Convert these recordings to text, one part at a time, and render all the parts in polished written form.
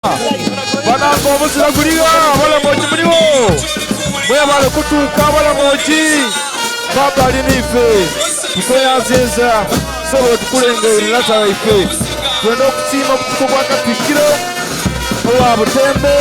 Banange omuzira guli gha? Abalamogi muligho? Mwebale kutuuka abalamogi. Bbaabba ali n'ife. Tukweyanziza ssebo otukulengeire lata waife. Twenda okusiima obukiiko bwa Katikkiro owa Butembe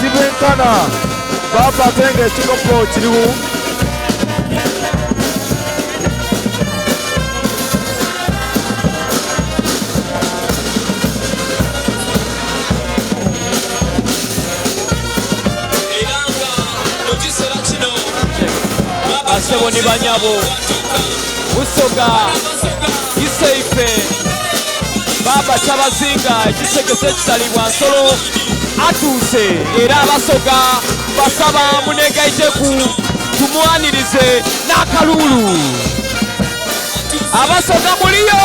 Tibenkana. Bbaabba ate nga ekikopo kirigho. Basebo ni banyabo, Busoga iseife Baba Kyabazinga ekisekese ekitalibwa nsolo atuuse era Abasoga basaba munegaiteku tumwanirize n'akaluulu. Abasoga muliyo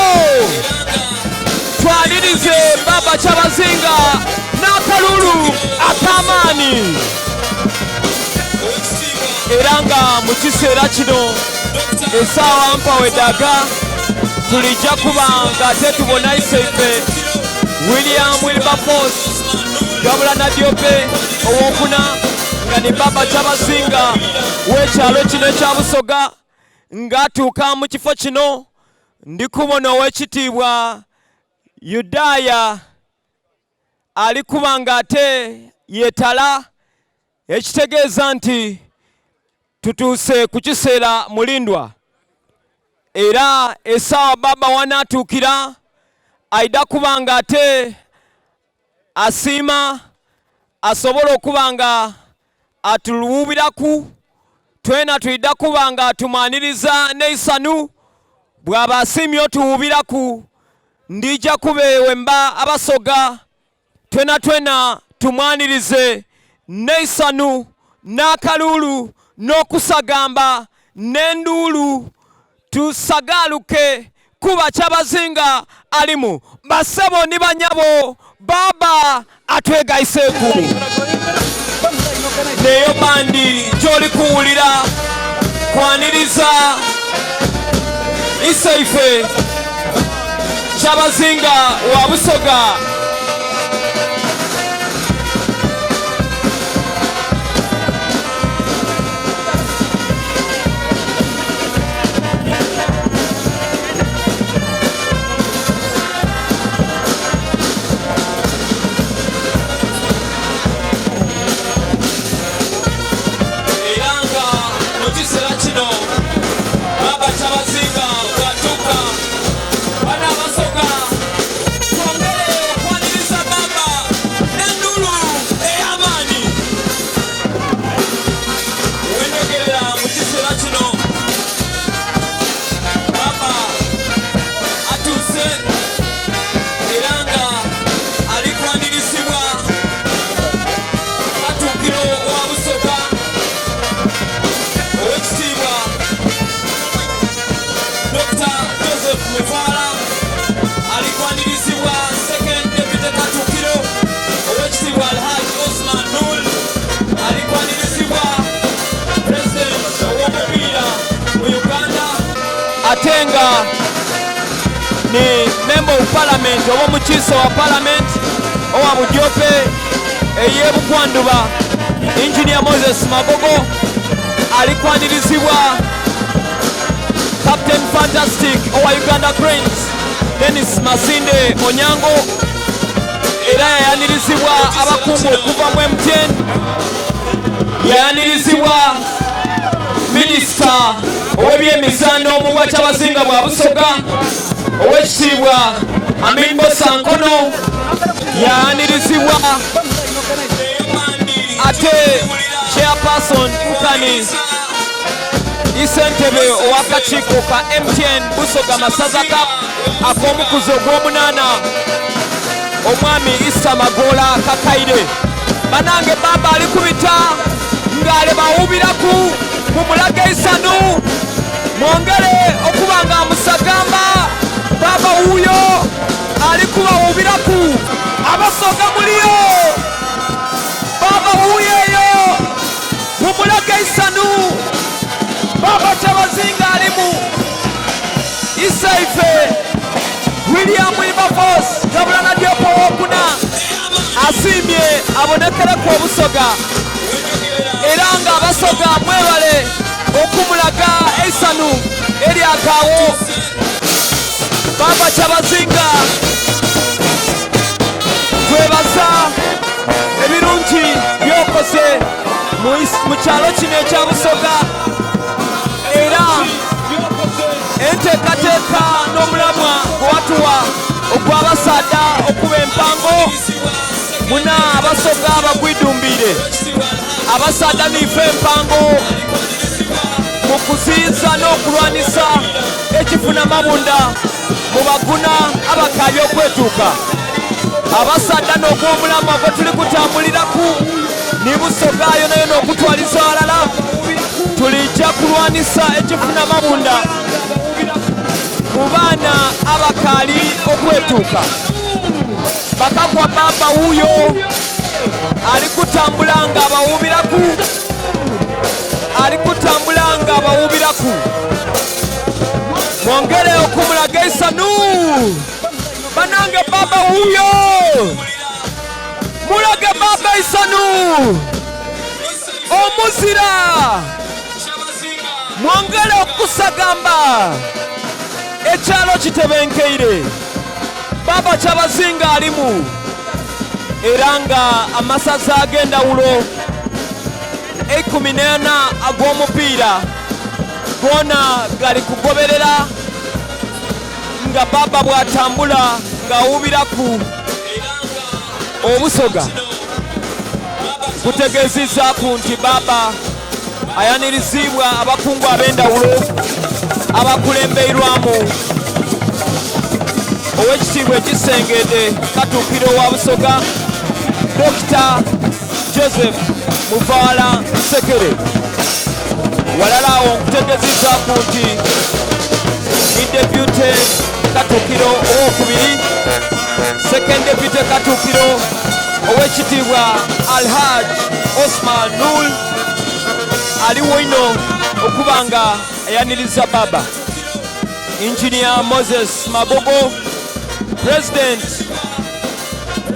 twanirize Baba Kyabazinga n'akalulu ak'amaani era nga mu kiseera kino esaawa mpawedaga tulijja kuba nga ate tubona iseife William Wilberforce Gabula Nadiope owokuna nga ni Baba Kyabazinga w'ekyalo kino ekya Busoga Ng'atuuka mu kifo kino, ndi kubona ow'ekitiibwa Yudaaya ali kuba ng'ate yeetala, ekitegeeza nti tutuuse ku kiseera mulindwa. Era esaawa Bbaabba w'anaatuukira, aidha kuba ng'ate asiima asobole okuba nga atuluwuubiraku, twena twidha kuba nga tumwaniriza n'eisanhu. Bw'aba asiimye otuwuubiraku, ndija kubeewemba Abasoga twenatwena tumwanirize n'eisanhu, n'akaluulu, n'okusagamba, n'enduulu. Tusagaaluke kuba Kyabazinga alimu. Basebo ni banyabo, Bbaabba atwegaiseeku. N'eyo bandi gy'oli kuwulira kwaniriza Iseife Kyabazinga wa Busoga. Era nga mu kiseera kino Baba Kyabazinga bw'atuuka, bano Abasoga twongere okwaniriza Baba n'enduulu ey'amaanyi. Wenjogerera mu kiseera kino Baba atuuse era nga ali kwanirizibwa Katuukiro wa Busoga Owekitiibwa Dokita Joseph Mutwala ali kwanirizibwa Second Deputy Katuukiro Owekitiibwa Alhaj Osman Nur ali kwanirizibwa President ow'omupiira mu Uganda ate nga ni Member of Parliament oba omukiise wa Parliament owa Budiope ey'e Bugwanduba Engineer Moses Magogo ali kwanirizibwa Captain Fantastic owa Uganda Cranes Dennis Masinde Onyango era yayanirizibwa abakungu okuva mu MTN, yayanirizibwa minisita ow'ebyemizaano mu bwakyabazinga bwa Busoga ow'ekitiibwa Amin Bosa Nkono, yayanirizibwa ate chairperson Nkani Isentebe ow'akakiiko ka MTN Busoga Masaza Cup ak'omukuzi ogw'omunaana omwami Issa Magoola Kakaire. Banange baba ali kubita ng'ale bawubiraku mumulaga eisanu mwongere okuba nga amusagamba baba wuuyo ali kubawubiraku Abasoga muliyo baba wuuyo eyo mumulaga eisanu baba Kyabazinga alimu Isaife William Wilberforce Gabula Nadiope owokuna. Abonekereku Obusoga era nga Abasoga mwebale okumulaga eisanhu eryakaagho. Baba Kyabazinga twebaza ebirungi byokoze mu kyalo kino ekya Busoga era enteekateeka n'omulamwa gwe watuwa ogw'abasaadha okuba empango muna Abasoga bagwidumbiire. Abasaadha niife empango mu kuziyiza n'okulwanisa ekifuna mabunda mu baguna abakaali okwetuuka. Abasaadha n'ogw'omulamwa gwe tuli kutambuliraku ni Busoga yonayona okutwaliza ghalala tuliija kulwanisa ekifuna mabunda mu baana abakaali okwetuuka. Bakagwa baba wuuyo ali kutambula nga abawuubiraku, ali kutambula nga abawuubiraku. Mwongere okumulaga eisanu banange. Baba wuuyo, mulage baba eisanu omuzira, mwongere okusagamba. Ekyalo kitebenkeire. Baba Kyabazinga alimu era nga amasaza ag'endawulo 14 ag'omupiira goona gali kugoberera nga Baba bw'atambula ng'awuubiraku Obusoga. Kutegeezizaaku nti Baba ayaniriziibwa abakungu ab'endawulo abakulembeirwamu ow'ekitiibwa ekisengedde Katuukiro wa Busoga Dokita Joseph Muvaala Nsekere. Walala awo nkutegeezizaaku nti ni Deputy Katuukiro owokubiri, Second Deputy Katuukiro ow'ekitiibwa Alhaj Osman Nur aliwo ino okuba nga ayaniriza baba. Engineer Moses Magogo, President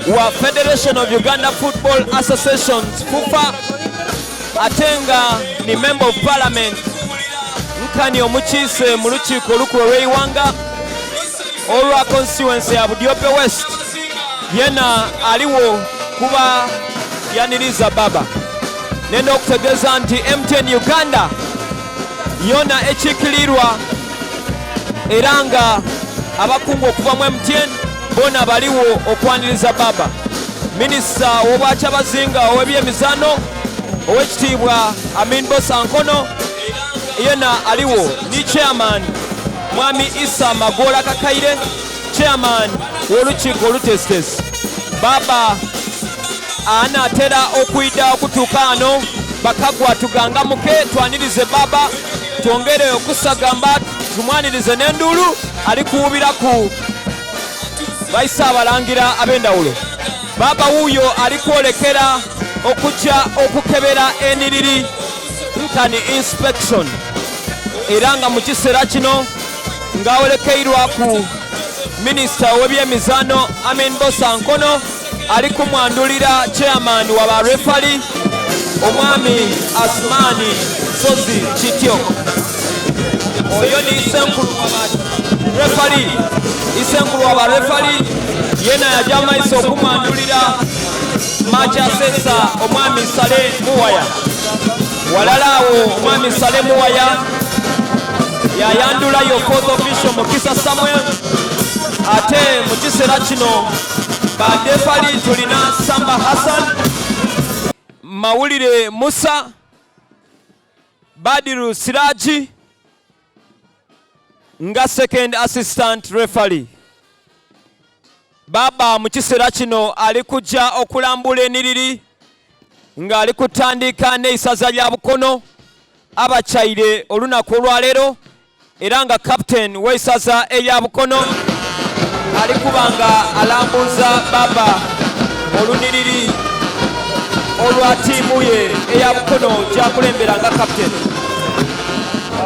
wa Federation of Uganda Football Associations FUFA, ate nga ni Member of Parliament nkani omukiise mu lukiiko olukulu olw'eighanga olwa constituency ya Budiope West, yena aliwo kuba yaniriza baba. Nenda okutegeeza nti MTN Uganda yona ekiikirirwa era nga abakungu okuva mu MTN bona baliwo okwaniriza baba. Minisita w'obwakyabazinga ow'ebyemizaano ow'ekitiibwa Amin Bosa Nkono yena aliwo, ni chairman Mwami Isa Magoola Kakaire, chairman w'olukiiko olutesitesi. Baba anaatera okwida okutuuka ano. Bakagwa tugangamuke twanirize baba, twongere okusagamba tumwanirize n'enduulu ali kuwubiraku baise abalangira ab'endawulo. Baba wuuyo ali kwolekera okujja okukebera eniriri nkani inspection, era nga mu kiseera kino ng'awerekeirwa ku minisita ow'ebyemizaano Amin Bosa Nkono ali kumwandulira chairman wa ba refali omwami Asmani Sozi Kityo. Oyo ni isenkulu wa ba refali, isenkulu wa ba refali yena yaja maiso okumwandulira makyasesa omwami Sale Muwaya. Walala awo omwami Sale Muwaya yayandulayo fourth official Mukisa Samuel. Ate mu kiseera kino badefali tulina Samba Hassan, Mawulire Musa, Badiru Siraji nga second assistant referee. Baba mu kiseera kino ali kujja okulambula eniriri ng'ali kutandika n'eisaza lya Bukono abakyaire olunaku olwaleero, era nga captain w'eisaza erya Bukono ali kuba nga alambuza baba oluniriri olwa ttiimu ye eya Bukono gyakulembera nga captain.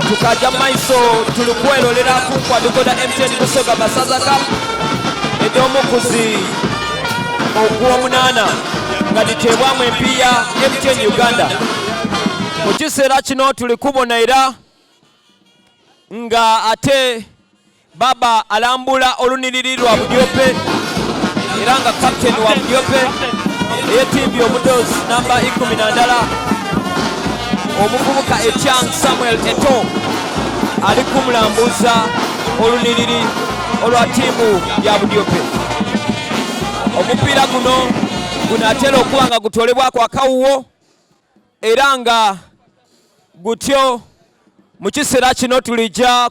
Tukaja mu maiso tuli kwerolera ku nkwaduko da MTN Busoga Masaza Cup edh'omukuzi ogw'omunaana. nga dhiteebwamu empiiya MTN Uganda. Mu kiseera kino tuli kubona era nga ate Baba alambula oluniriri lwa Budiope era nga captain wa Budiope eyetimbye omudoozi namba ikumi na ndala omuvubuka Etyang Samuel Eto ali kumulambuza oluniriri olwa ttiimu ya Budiope. Omupiira guno gunaatera okuba nga gutolebwako akawuwo era nga gutyo mu kiseera kino tulijja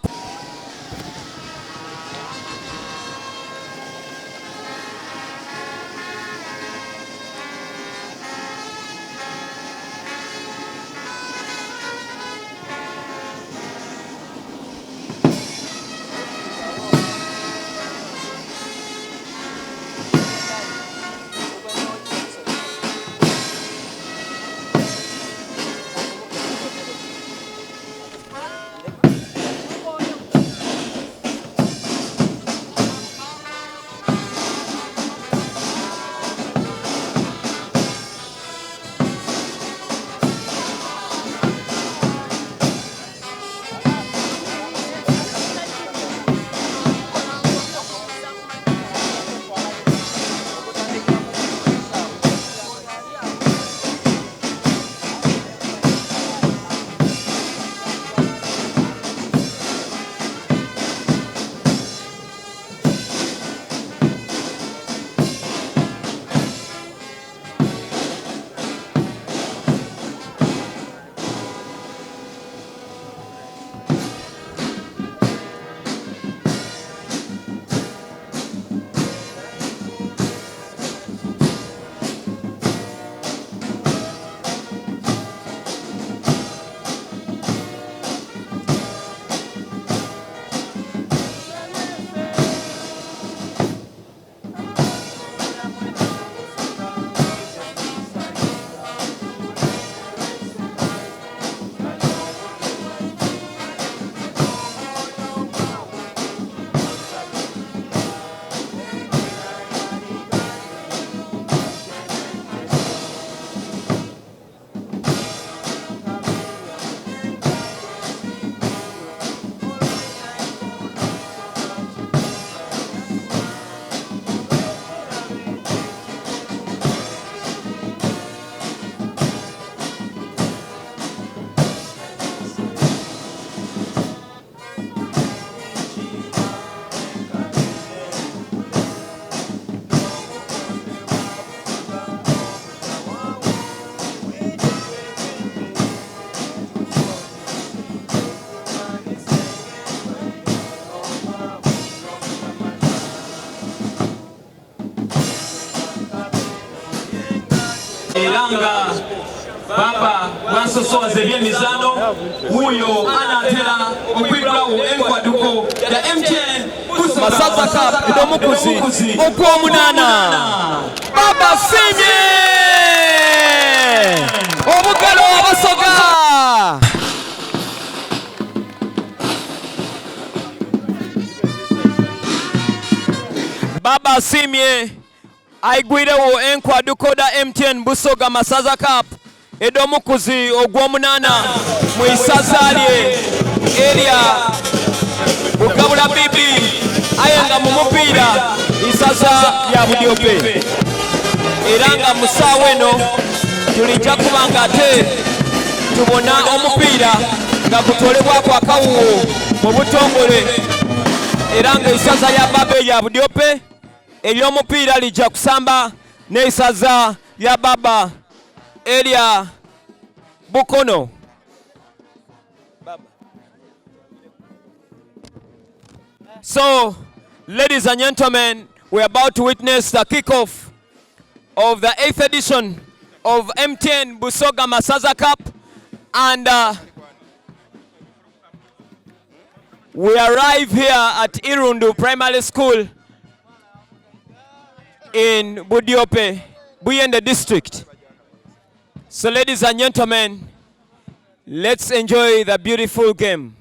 Era nga baba bwasosowaza ebyemizano wuuyo anaatera okwigulawo enkwaduko ya MTN Masaza Cup edh'omukuzi ogw'omunaana. Baba Sinye! Obugalo Abasoga! Baba Simye aigwirewo enkwaduko dha MTN Busoga Masaza Cup edh'omukuzi ogw'omunaana mu isaza lye erya Bugabula BB aye nga mu mupiira isaza lya Budiope era nga mu saawa eno tulijja kuba nga ate tubona omupiira nga gutolebwaku akawuwo mu butongole era nga isaza lya Baba erya Budiope ery'omupiira lijja kusamba n'eisaza lya Baba erya Bukono. So, ladies and gentlemen, we're about to witness the kickoff of the 8th edition of MTN Busoga Masaza Cup, and we arrive here at Irundu Primary School in Budiope, Buyende District. So ladies and gentlemen, let's enjoy the beautiful game.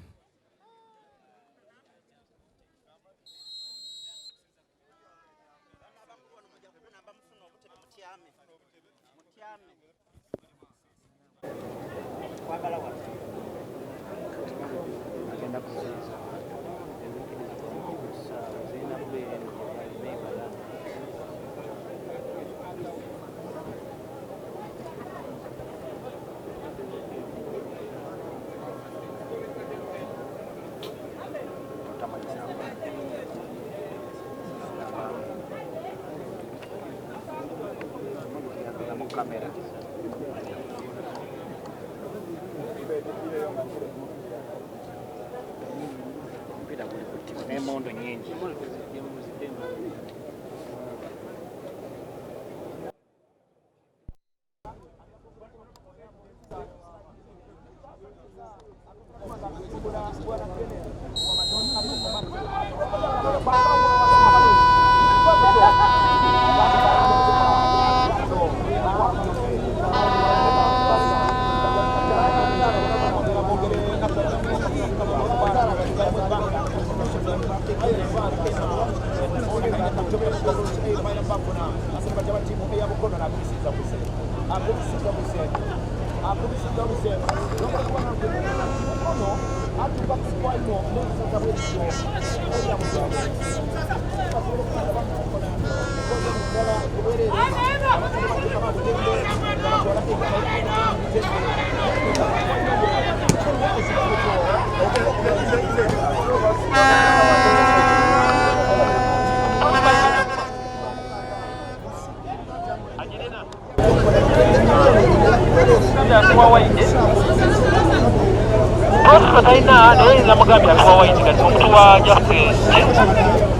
Prosper talina naye namugambye aliwa white kati omuntu wa Justice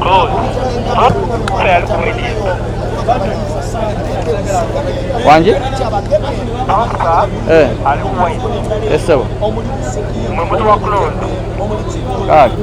Close Prosper yali ku white Wangi? Prosper Eh, ali ku white esebo. mwe muntu wa Close Kale.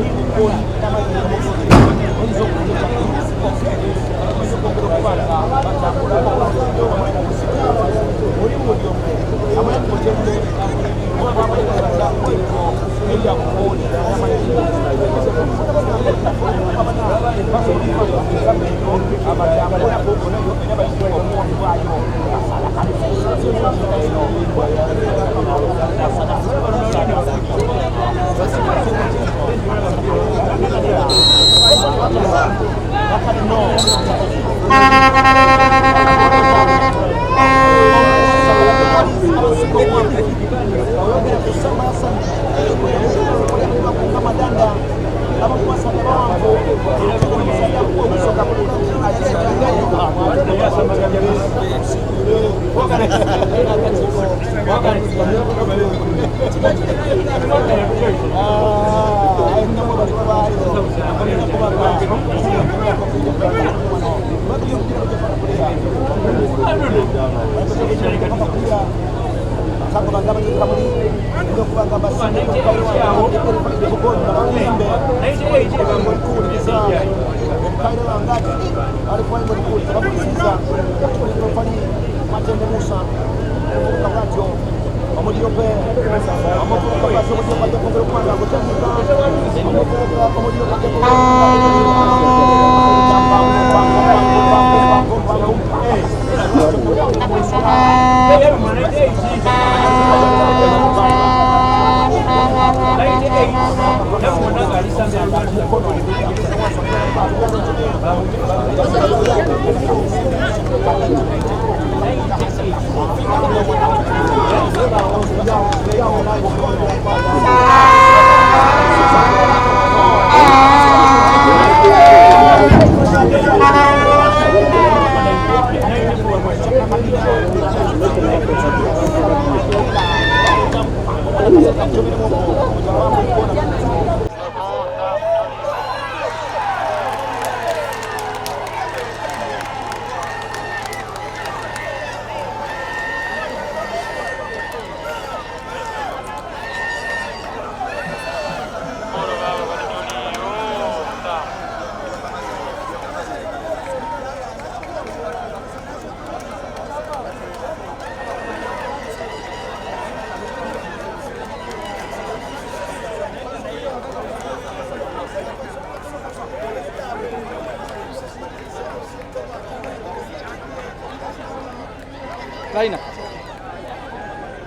Kalina.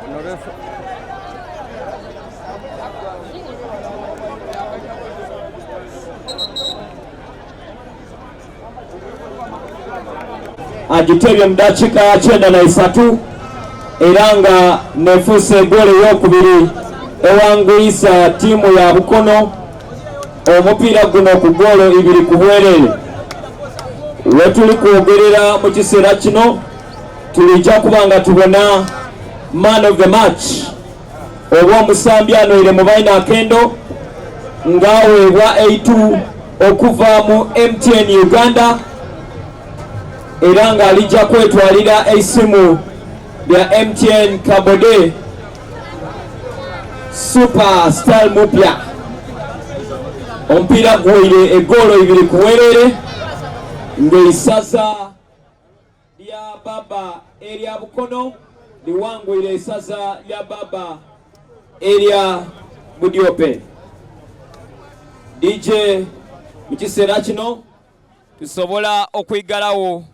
Ono refa. Agitebye mu dakiika ya 93 era nga nefuuse egoolo eyokubiri ewanguyisa ttiimu ya Bukono omupiira guno ku goolo ibiri ku bwereere. Wetuli kwogerera mu kiseera kino tulijja kuba nga tubona man of the match oba omusambi anoire mu baina akendo ng'aweebwa eitu okuva mu MTN Uganda era ng'alijja kwetwalira eisimu lya MTN Kabode Super Style mupya. Omupiira guweire egoolo ibiri ku bwereere ng'eisaza lya Baba erya Bukono liwangwire eisaza lya Baba erya Budiope. DJ mu kiseera kino tusobola okwigalawo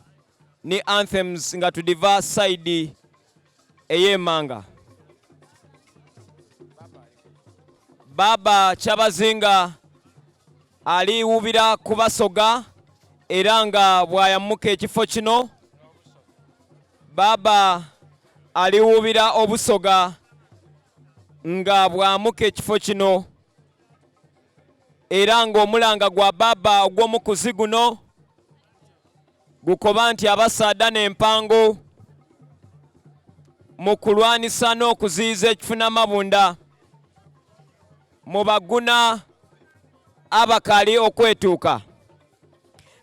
ni anthems nga tudiva side ey'emanga. Baba Kyabazinga aliwubira ku Basoga era nga bw'ayamuka ekifo kino Baba aliwubira Obusoga nga bw'amuka ekifo kino era ng'omulanga gwa Baba ogw'omukuzi guno gukoba nti abasaadha n'empango mu kulwanisa n'okuziyiza ekifunamabunda mu baguna abakali okwetuuka.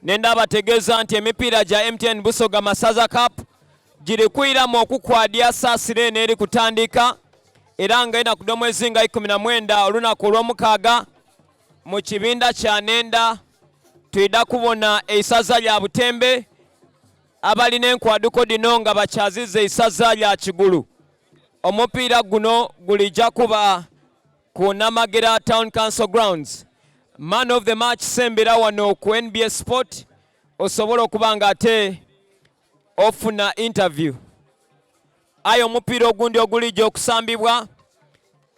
Nenda abategeeza nti emipiira gya MTN Busoga Masaza Cup giri kwiramu okukwadya saasira eno eri kutandika era nga enaku dh'omwezi nga 19 olunaku olw'omukaaga mu kibinda kya Nenda twidha kubona eisaza lya Butembe abalina enkwaduko dhino nga bakyaziza eisaza lya Kigulu. Omupiira guno gulija kuba ku Namagera Town Council Grounds. Man of the match sembera wano ku NBS Sport osobola okuba nga ate ofuna interview. Aye omupiira ogundi ogulija okusambibwa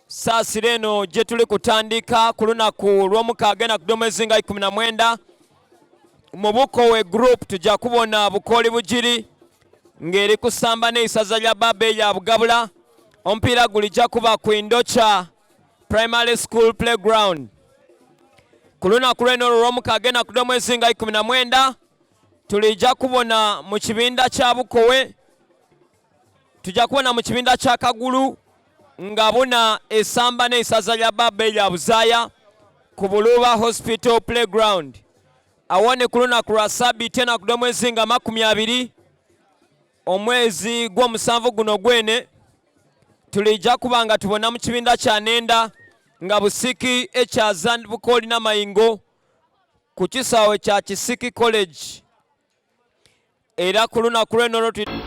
saasira eno gye tuli kutandika ku lunaku lw'omukaaga enaku dh'omwezi nga 19 mu Bukowe Group tujja kubona Bukooli Bugiri ng'eri kusamba n'eisaza lya Baba erya Bugabula. Omupiira gulijja kuba ku Indocha Primary School Playground ku lunaku lweno olwo olw'omukaaga enaku dh'omwezi nga 19 tulijja kubona mu kibinda kya Bukowe tujja kubona mu kibinda kya Kagulu nga buna esamba n'eisaza lya Baba erya Buzaaya ku Buluuba Hospital Playground. Awo ni ku lunaku lwa Sabiiti enaku dh'omwezi nga 20 omwezi gw'omusanvu guno gwene tulija kuba nga tubona mu kibinda kya Nenda nga Busiki ekyaza Bukooli Namayingo ku kisaawe kya Kisiki College era ku lunaku lweno olwo.